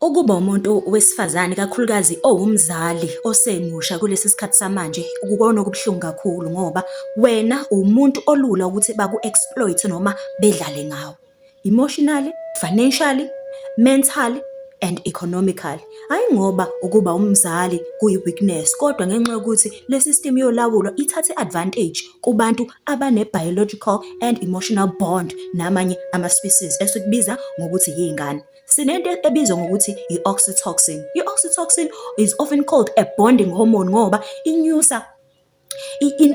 Ukuba umuntu wesifazane, ikakhulukazi owumzali osemusha kulesi sikhathi samanje, kukona okubuhlungu kakhulu ngoba wena uwumuntu olula ukuthi baku-exploit-e noma bedlale ngawe. Emotionally, financially, mentally and economically. Hhayi ngoba ukuba umzali kuyi-weakness, kodwa ngenxa yokuthi le system yolawulo ithathe i-advantage kubantu abane-biological and emotional bond namanye ama-species esikubiza ngokuthi yiy'ngane. Sinento ebizwa ngokuthi i-oxytocin. I-oxytocin is often called a bonding hormone ngoba inyusa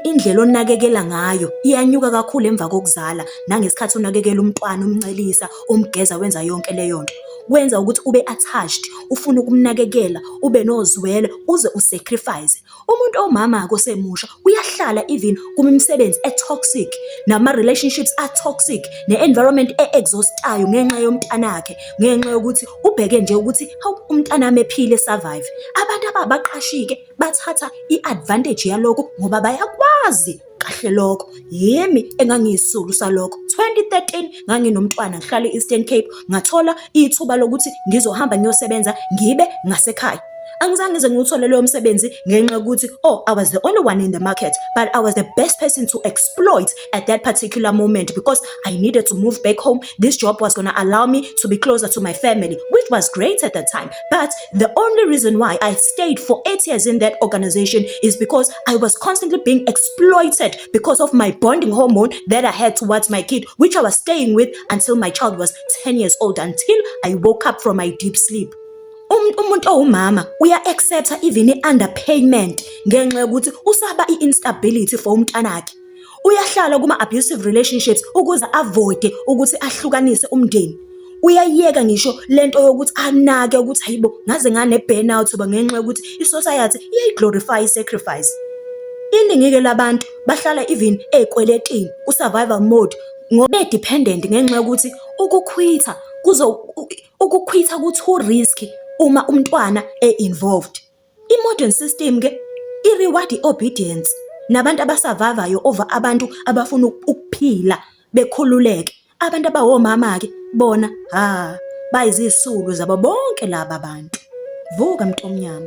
indlela onakekela ngayo iyanyuka kakhulu emva kokuzala nangesikhathi unakekela umntwana umncelisa, umgeza wenza yonke leyo nto. Kwenza ukuthi ube attached, ufune ukumnakekela, ube nozwelo uze u-sacrifice. Umuntu owumama-ke osemusha uyahlala even kumisebenzi e-toxic, nama-relationships a-toxic, ne-environment e-exhaust-ayo ngenxa yomntanakhe, ngenxa yokuthi ubheke nje ukuthi hawu, umntanami ephile e-survive. Abantu ababaqashi-ke bathatha i-advantage yalokho ngoba bayakwazi kahle lokho. Yimi engangiyisisulu salokho. 2013 nganginomntwana ngihlala e-Eastern Cape, ngathola ithuba lokuthi ngizohamba ngiyosebenza ngibe ngasekhaya. Angizange ngize ngiwuthole loyo msebenzi ngenxa yokuthi, oh, I was the only one in the market, but I was the best person to exploit at that particular moment because I needed to move back home. This job was gonna allow me to be closer to my family, which was great at the time. But the only reason why I stayed for 8 years in that organization is because I was constantly being exploited because of my bonding hormone that I had towards my kid, which I was staying with until my child was 10 years old, until I woke up from my deep sleep. Umuntu owumama uya-accept-a even i-underpayment ngenxa yokuthi usaba i-instability for umntanakhe. Uyahlala kuma-abusive relationships ukuze avoid-e ukuthi ahlukanise umndeni. Uyayiyeka ngisho lento yokuthi anake ukuthi hayibo, ngaze ngane-burnout ngenxa yokuthi i-society iyayi-glorify i-sacrifice. Iningi-ke labantu bahlala even ey'kweletini ku-survival mode ngoba be-dependent ngenxa yokuthi uku-quit-a uku-quit-a ku-too risky uma umntwana e-involved. I-modern system-ke i-reward i-obedience nabantu aba-survive-ayo over abantu abafuna ukuphila bekhululeke. Abantu abawomama-ke bona, ha, bayizisulu zabo bonke laba bantu. Vuka mntomnyama.